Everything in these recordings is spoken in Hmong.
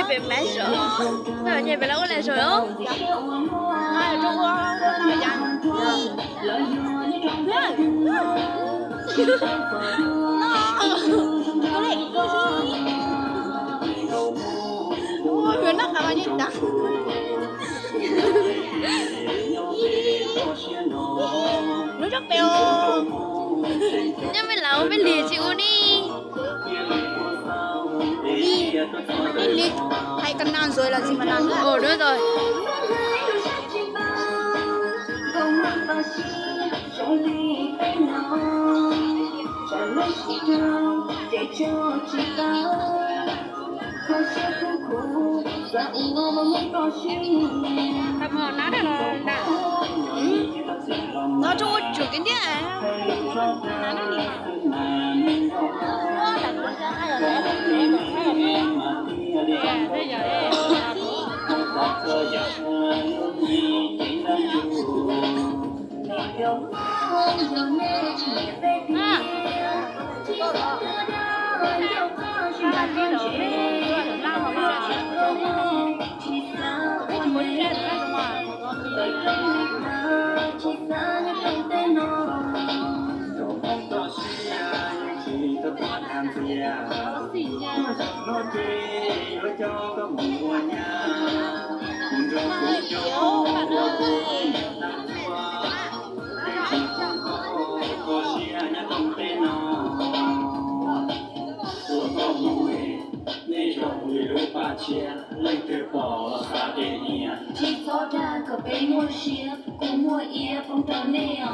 Pem pab sov, peb nyem pem lawv ua lawm sov os. Nyob peb laus peb lig tsis ua ni. Hais ka na ntxuav los tsis mas na. Ua dua tau. No tso ua tsum kiag thiab. Tsis txhob dag kom peb muaj siab, kuv muaj iab poob rau nej os.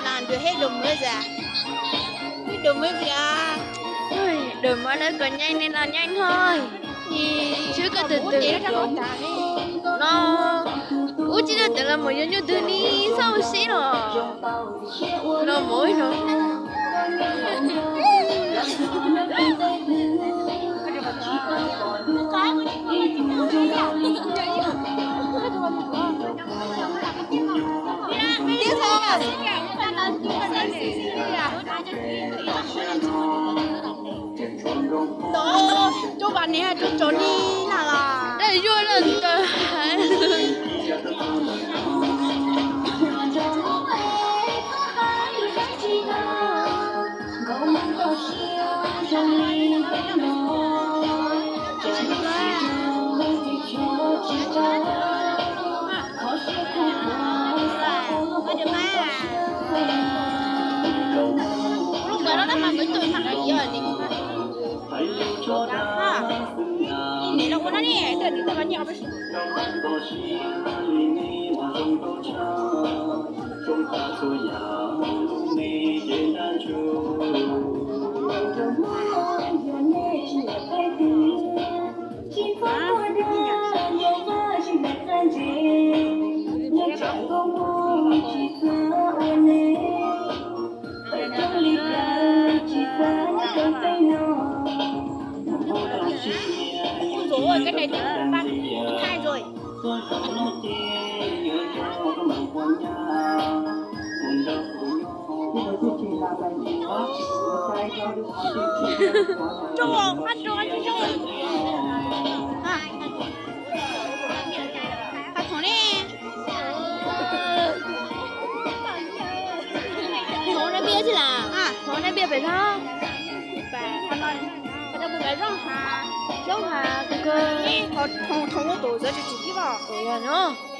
Làm được hết đồ mới ra. Hết đồ mới kìa. Ui, đồ mới lawv kom nyaij nej los nyaij thôi. Swb koj tus twg no. Ub, tsis tau teev los mus yuav nyuj twg ni, txhob ua siab los. Los mus no. Cov vas ne, cov tsob ni na los. Dej zuaj lawm ntawd. Lub nkawd no mas muaj ib tug mas qhov yog li. Nim no ua no ne, twb nim no nyiaj. Ui dồi ôi, cái này thì ba hai rồi. Trông, phát trông anh trông. À. Qhov thum ne. Thum no pia tsi las? Thum no pia pem no. Qhov no, qhov no kuv kav zoo hav, zoo hav kawg kawg. Qhov thum, thum lub tus txawv tsis tsim tib os. Yog no.